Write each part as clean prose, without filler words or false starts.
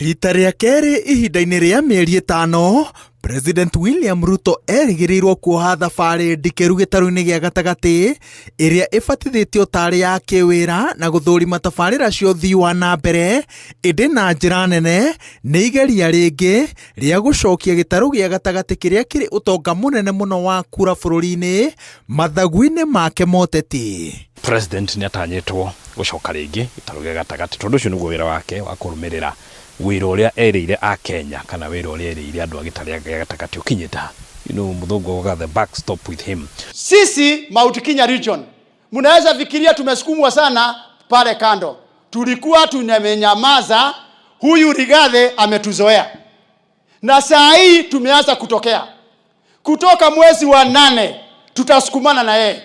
Rita rĩa kerĩ ihinda-inĩ rĩa mĩeri 5, President William Ruto erĩgĩrĩirwo kuoha thabarĩ ndikĩru gĩtarũ-inĩ gĩa gatagatĩ ĩrĩa ĩbatithĩtio tarĩ ya kĩwĩra na gũthũrima tabarĩra cia ũthii wa na mbere, ĩndĩ na njĩra nene nĩ igeria rĩngĩ rĩa gũcokia gĩtarũ gĩa gatagatĩ kĩrĩa kĩrĩ ũtonga mũnene mũno wa kura bũrũri-inĩ mathagu-inĩ make ma ũteti. President nĩ atanyĩtwo gũcoka rĩngĩ gĩtarũ gĩa gatagatĩ tondũ ũcio nĩguo wĩra wake wa kũrũmĩrĩra wĩra ũrĩa erĩire Akenya kana wĩra ũrĩa erĩire andũ a gĩtarũ gĩa gatagatĩ ũkinyĩte ha. Mũthũngũ augaga, "The buck stop with him." Sisi Mount Kenya region, mnaweza fikiria tumesukumwa sana pale kando, tulikuwa tumenyamaza. Huyu Rigathi ametuzoea, na saa hii tumeanza kutokea. Kutoka mwezi wa 8 tutasukumana na yeye,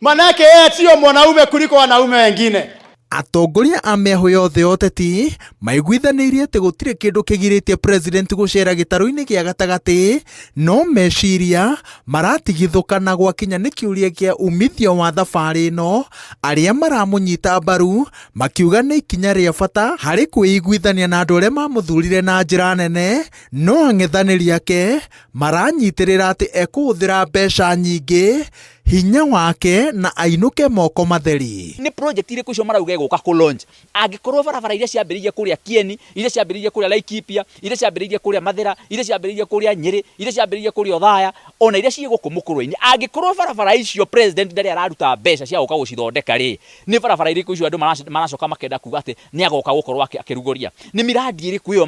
manake yeye sio mwanaume kuliko wanaume wengine. Atongoria a mĩahũ yothe ya ũteti maiguithanĩirie atĩ gũtirĩ kĩndũ kĩgirĩtie president gũcera gĩtarũ-inĩ gĩa gatagatĩ, no meciria maratigithũkana gwakinya nĩ kĩũria kĩa umithio wa thabarĩ ĩno, arĩa maramũnyita mbaru makiuga nĩ ikinya rĩa bata harĩ kwĩiguithania na andũ arĩa mamũthurire na njĩra nene, no ang'ethanĩri ake maranyitĩrĩra atĩ ekũhũthĩra mbeca nyingĩ, hinya wake na ainũke moko matheri. Nĩ project irĩkũ icio marauga ĩgũka kũ launch angĩkorwo barabara iria ciambĩrĩirie kũrĩa Kieni, iria ciambĩrĩirie kũrĩa Laikipia, iria ciambĩrĩirie kũrĩa Mathĩra, iria ciambĩrĩirie kũrĩa Nyĩrĩ, iria ciambĩrĩirie kũrĩa Othaya, ona iria ciĩ gũkũ Mũkũrwe-inĩ, angĩkorwo barabara icio president ndarĩ araruta mbeca cia gũka gũcithondeka rĩ, nĩ barabara irĩkũ icio andũ maracoka makenda kuga atĩ nĩ agoka gũkorwo akĩrugũria? Nĩ miradi ĩrĩkũ ĩyo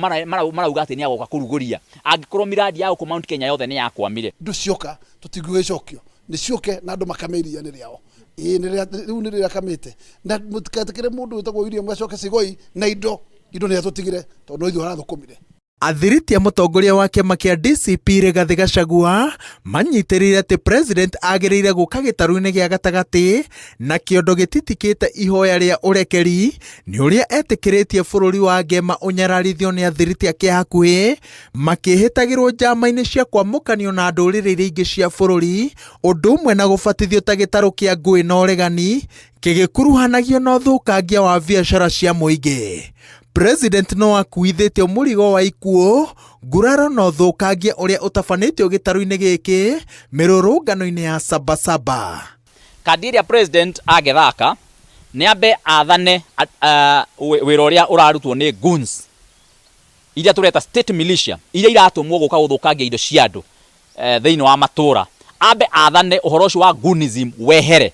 marauga atĩ nĩ agoka kũrugũria angĩkorwo miradi ya gũkũ Mount Kenya yothe nĩ yakwamire? Indo cioka tũtingĩgĩcokio, nĩ ciũke na andũ makame iria nĩ rĩao. Ĩĩ, rĩu nĩ rĩrakamĩte, na mũtigetĩkĩre mũndũ wĩtagwo William acoke Sigoi na indo nĩ atũtigire tondũ no ithuĩ arathũkũmire. Athiriti a mũtongoria wa kĩama kĩa DCP Rigathĩ Gachagua manyitĩrĩire atĩ president agĩrĩire gũka gĩtarũ-inĩ gĩa gatagatĩ na kĩondo gĩtitikĩte ihoya rĩa ũrekeri nĩ ũrĩa etĩkĩrĩtie bũrũri wa Ngema ũnyararithio nĩ athiriti ake hakuhĩ makĩhĩtagĩrwo njama-inĩ cia kwamũkanio na ndũrĩrĩ iria ingĩ cia bũrũri, ũndũ ũmwe na gũbatithio ta gĩtarũ kĩa ngũĩ na ũregani kĩgĩkuruhanagio na ũthũkangia wa biacara cia mũingĩ. President no akuithĩtio mũrigo wa ikuũ, nguraro na ũthũkangia ũrĩa ũtabanĩtio gĩtarũ-inĩ gĩkĩ mĩrũrũngano-inĩ ya Sabasaba. Kandi ĩrĩa president angĩthaka nĩ ambe athane wĩra ũrĩa ũrarutwo nĩ goons iria tũreta state militia, iria iratũmwo gũka gũthũkangia indo cia andũ thĩinĩ wa matũra. Ambe athane ũhoro ũcio wa goonism wehere,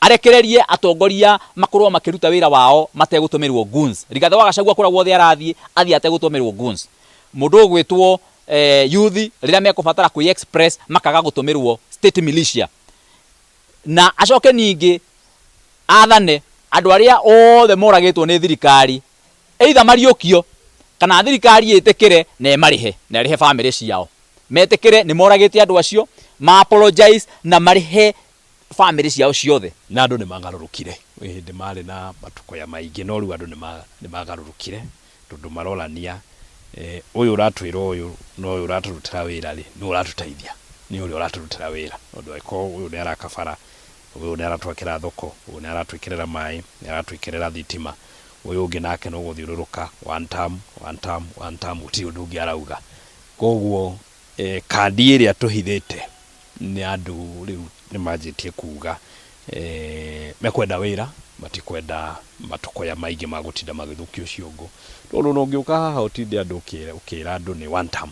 arekererie atongoria makorwo makĩruta wĩra wao mategũtũmĩrwo goons. Rigathĩ wa Gachagua kũrĩa guothe arathiĩ athiĩ ategũtũmĩrwo goons. Mũndũ ũgwĩtwo youth rĩrĩa mekũbatara kwĩ express makaga gũtũmĩrwo state militia, na acoke ningĩ athane andũ arĩa othe moragĩtwo nĩ thirikari either mariũkio kana thirikari ĩtĩkĩre na ĩmarĩhe na ĩrĩhe bamĩrĩ ciao, metĩkĩre nĩ moragĩte andũ acio, ma apologize na marĩhe bamĩrĩ ciao ciothe. Na andũ nĩ magarũrũkire. Kwĩ hĩndĩ marĩ na matukoya maingĩ, no rĩu andũ nĩ magarũrũkire tondũ marorania ũyũ ũratwĩra ũyũ na ũyũ ũratũrutĩra wĩra rĩ, nĩ ũratũteithia, nĩ ũrĩa ũratũrutĩra wĩra, tondũ angĩkorwo ũyũ nĩ araka bara, ũyũ nĩ aratwakĩra thoko, ũyũ nĩ aratwĩkĩrĩra maĩ, nĩ aratwĩkĩrĩra thitima, ũyũ ũngĩ nake no gũthiũrũrũka one term, one term, one term, gũtirĩ ũndũ ũngĩ arauga. Koguo kandi ĩrĩa tũhithĩte nĩ andũ rĩu nĩ manjĩtie kuga mekwenda wĩra, matikwenda matũkoya maingĩ ma gũtinda magĩthũkio ciongo, tondũ ona ũngĩũka haha ũtinde andũ ũkĩra andũ nĩ one term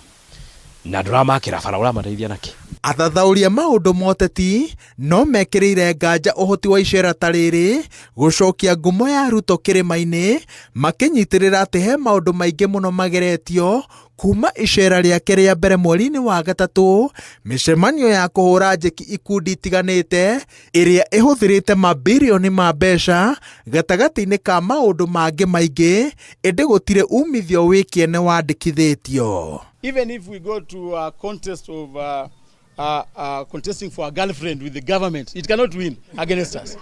na ndũramakĩra bara, ũramateithia nakĩ? Athathaũri a maũndũ ma ũteti no mekĩrĩire nganja ũhoti wa icera ta rĩrĩ gũcokia ngumo ya Ruto kĩrĩma-inĩ, makĩnyitĩrĩra atĩ he maũndũ maingĩ mũno mageretio kuma icera rĩake rĩa mbere mweri-inĩ wa gatatũ, mĩcemanio ya kũhũra njeki ikundi itiganĩte ĩrĩa ĩhũthĩrĩte mabirioni ma mbeca gatagatĩ-inĩ ka maũndũ mangĩ maingĩ, ĩndĩ gũtirĩ umithio wĩ kĩene wandĩkithĩtio. Even if we go to a contest of contesting for a girlfriend with the government, it cannot win against us.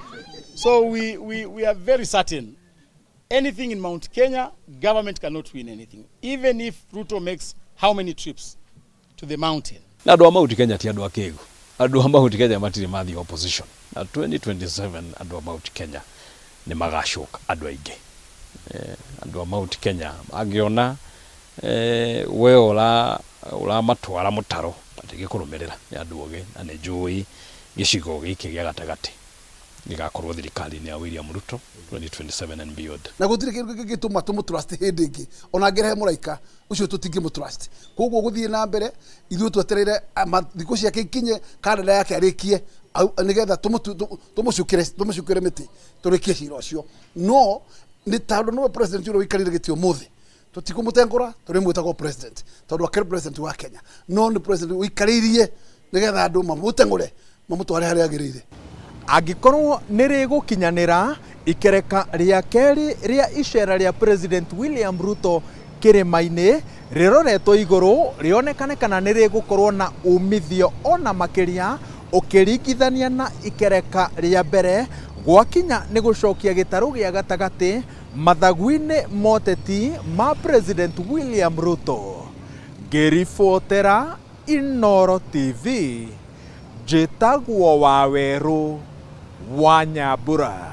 So we are very certain anything in Mount Kenya, government cannot win anything. Even if Ruto makes how many trips to the mountain. Na andũ a Mount Kenya ti andũ akĩgu. Andũ a Mount Kenya matirĩ mathiĩ opposition, na 2027 andũ a Mount Kenya nĩ magacoka andũ aingĩ. Andũ a Mount Kenya mangĩona we ũramatwara mũtaro matingĩkũrũmĩrĩra. Nĩ andũ ogĩ na nĩ njũĩ gĩcigo gĩkĩ gĩa gatagatĩ gĩgakorwo thirikari-inĩ ya William Ruto 2027 and beyond. Na gũtirĩ kĩndũ kĩngĩtũma tũmũ trust hĩndĩ ĩngĩ, ona angĩrehe mũraika ũcio tũtingĩmũ trust. Koguo gũthiĩ na mbere ithuĩ twetereire thikũ ciake ikinye, kandara yake arĩkie, nĩgetha tũmũcukĩre mĩtĩ tũrĩkie cira ũcio. No nĩ tondũ nĩwe president ũrĩa ũikarĩire gĩtĩ ũmũthĩ, tũtikũmũtengũra, tũrĩmwĩtaga president tondũ akĩrĩ president wa Kenya, no nĩ president ũikarĩirie nĩgetha andũ mamũtengũre mamũtware harĩa agĩrĩire. Angĩkorwo nĩ rĩgũkinyanĩra ikereka rĩa kerĩ rĩa icera rĩa President William Ruto kĩrĩma-inĩ rĩroretwo igũrũ rĩonekane kana nĩ rĩgũkorwo na umithio ona makĩria ũkĩringithania na ikereka rĩa mbere gwakinya nĩ gũcokia gĩtarũ gĩa gatagatĩ mathagu-inĩ moteti ma President William Ruto. Ngĩribotera Inooro TV, njĩtagwo Wawerũ wa Nyambura.